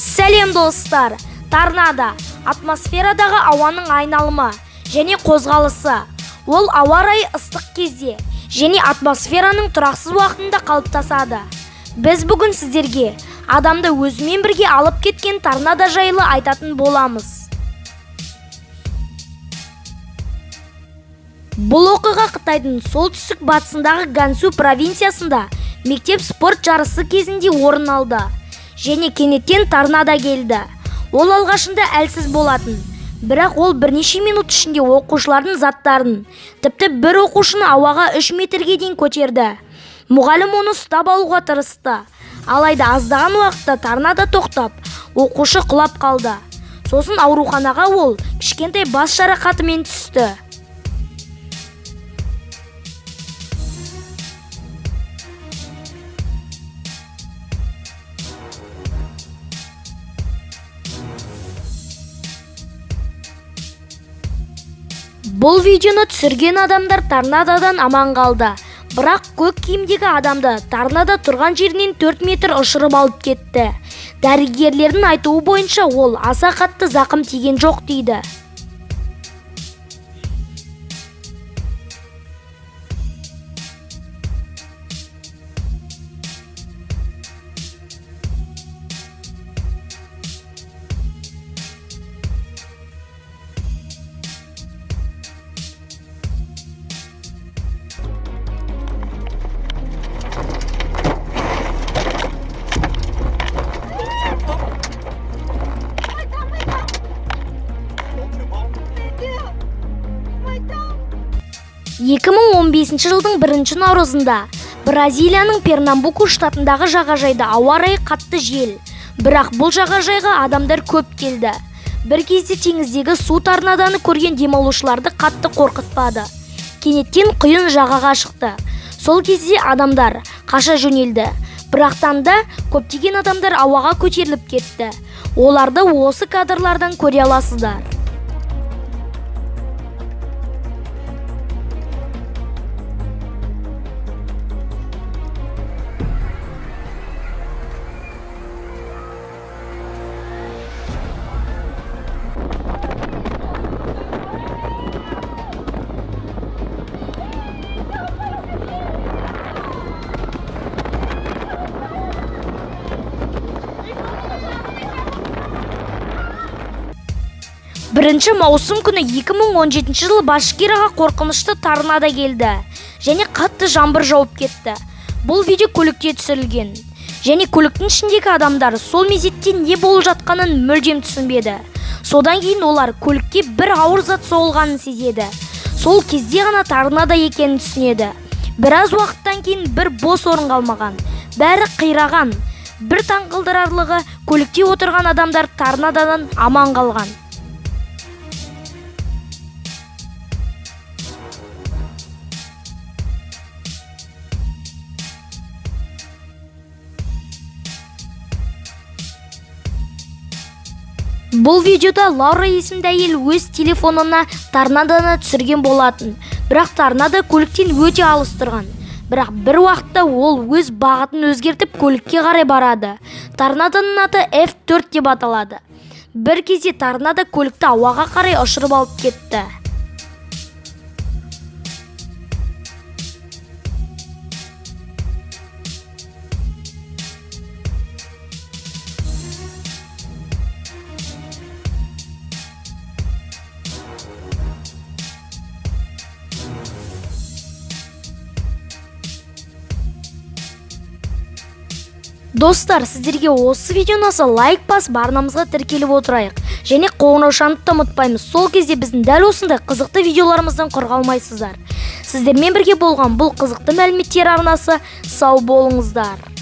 Сәлем, достар! Торнадо – атмосферадағы ауаның айналымы және қозғалысы. Ол ауа райы ыстық кезде және атмосфераның тұрақсыз уақытында қалыптасады. Біз бүгін сіздерге адамды өзімен бірге алып кеткен торнадо жайлы айтатын боламыз. Бұл оқиға Қытайдың солтүстік батысындағы Гансу провинциясында мектеп спорт жарысы кезінде орын алды. Және кенеттен торнадо келді. Ол алғашында әлсіз болатын, бірақ ол бірнеше минут ішінде оқушылардың заттарын, тіпті бір оқушыны ауаға 3 метрге дейін көтерді. Мұғалім оны ұстап алуға тырысты. Алайда аздаған уақытта торнадо тоқтап, оқушы құлап қалды. Сосын ауруханаға ол кішкентай бас жарақатымен түсті. Бұл видеоны түсірген адамдар торнадодан аман қалды. Бірақ көк киімдегі адамды торнадо тұрған жерінен 4 метр ұшырып алып кетті. Дәрігерлердің айтуы бойынша, ол аса қатты зақым тиген жоқ дейді. 2015 жылдың бірінші наурызында Бразилияның Пернамбуку штатындағы жағажайда ауа райы қатты жел. Бірақ бұл жағажайға адамдар көп келді. Бір кезде теңіздегі су торнадоны көрген демалушыларды қатты қорқытпады. Кенеттен құйын жағаға шықты. Сол кезде адамдар қаша жөнелді. Бірақтан да көптеген адамдар ауаға көтеріліп кетті. Оларды осы кадрлардан көре аласыздар. 1 маусым күні 2017 жылы Башкирияға қорқынышты торнадо келді және қатты жаңбыр жауып кетті. Бұл видео көлікте түсірілген. Және көліктің ішіндегі адамдар сол мезетте не болып жатқанын мүлдем түсінбеді. Содан кейін олар көлікке бір ауыр зат соғылғанын сезеді. Сол кезде ғана торнадо екенін түсінеді. Біраз уақыттан кейін бір бос орын қалмаған. Бәрі қираған. Бір таңқалдырарлығы, көлікте отырған адамдар торнадодан аман қалған. Бұл видеода Лаура есімді әйел өз телефонына торнадоны түсірген болатын. Бірақ торнадо көліктен өте алыс тұрған. Бірақ бір уақытта ол өз бағытын өзгертіп, көлікке қарай барады. Торнадоның аты F4 деп аталады. Бір кезде торнадо көлікті ауаға қарай ұшырып алып кетті. Достар, сіздерге осы видео ұнаса, лайк басып, арнамызға тіркеліп отырайық. Және қоңыраушаны да ұмытпаймыз. Сол кезде біздің дәл осындай қызықты видеоларымыздан құр қалмайсыздар. Сіздермен бірге болған бұл қызықты мәліметтер арнасы. Сау болыңыздар.